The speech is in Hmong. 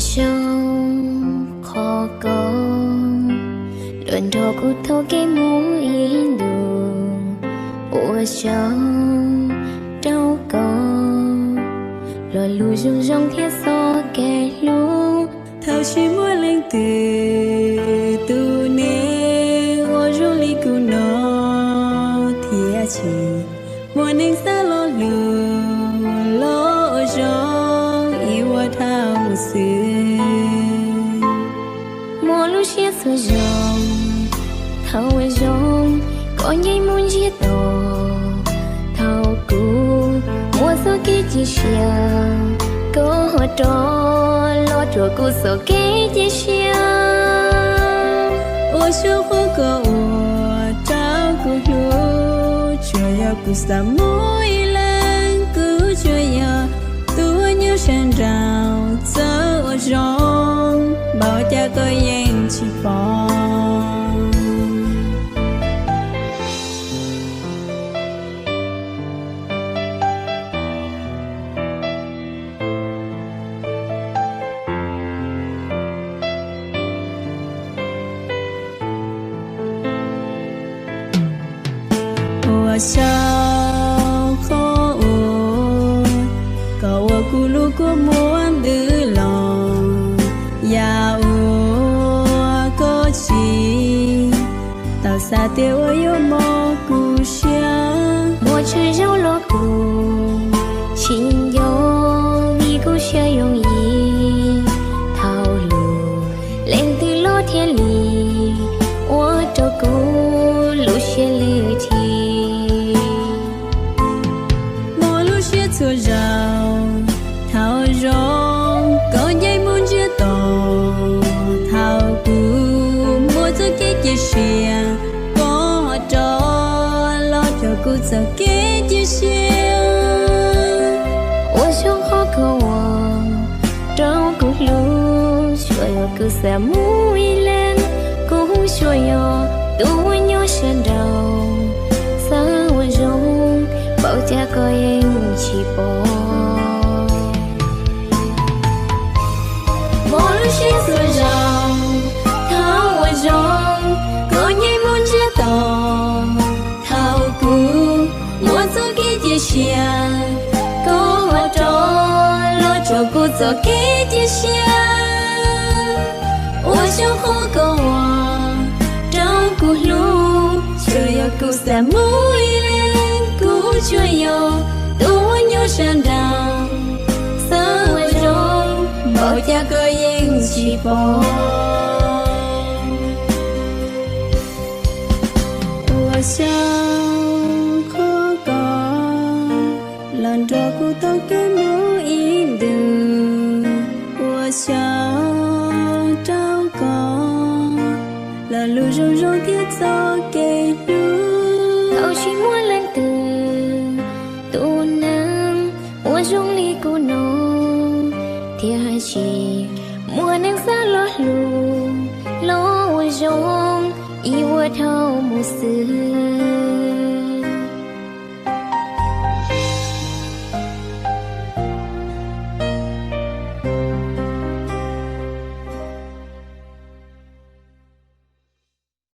Zoo qhov koj los nrog kuv taug kev mus ib ntus, ua tsaug rau koj lo lus zoo zoo thiab txoj kev hlub. Thaum tsis muaj leej twg tus neeg ua zoo li kuv no, thiaj tsis muaj neeg xav lo lus los ua zoo ib ua dhau mus xwb. Muaj lub siab txhua zaus thaum ua zoo, koj nce mus ntsiag to. Thaum kuv muaj txoj kev cia siab, koj ho rov los rau kuv txoj kev cia siab. Ua tsaug qhov koj ua rau kuv hlub, tsuas yog kuv xav mus ib leeg, kuv tsuas yog tus uas nyob sawv nraud. Txawm ua zoo npaum cas koj yeej tsis pom. Ua tsaug qhov uas koj ua kuv lub kua muag ntws los, yam uas koj tsis tau xav tias ua yuav mob kuv siab. Muaj tsawg zaus los kuv tsis nco, vim kuv siab yooj yim. Thaum lus leej twg los thiaj li ua rau kuv lub siab lwj thi. Muaj lub siab txhua zaus thaum ua zoo, koj nce mus ntsiag to. Thaum kuv muaj txoj kev cia siab, koj ho rov los rau kuv txoj kev cia siab. Ua tsaug qhov koj ua rau kuv hlub, tsuas yog kuv xav mus ib leeg, kuv tsuas yog tus uas nyob sawv nraud. Txawm ua zoo npaum cas koj yeej tsis pom. Muaj lub siab txhua zaus thaum ua zoo, koj nce mus ntsiag to. Thaum kuv muaj txoj kev cia siab, koj ho rov los rau kuv txoj kev cia siab. Ua tsaug qhov koj ua rau kuv hlub, tsuas yog kuv xav mus ib leeg, kuv tsuas yog tus uas nyob sawv nraud. Txawm ua zoo npaum cas koj yeej tsis pom. Ua tsaug qhov koj los nrog kuv taug kev mus ib ntus. Ua tsaug rau koj lo lus zoo zoo thiab txoj kev hlub. Thaum tsis muaj leej twg, tus neeg ua zoo li kuv no, thiaj tsis muaj neeg xav lo lus los ua zoo ib ua dhau mus xwb.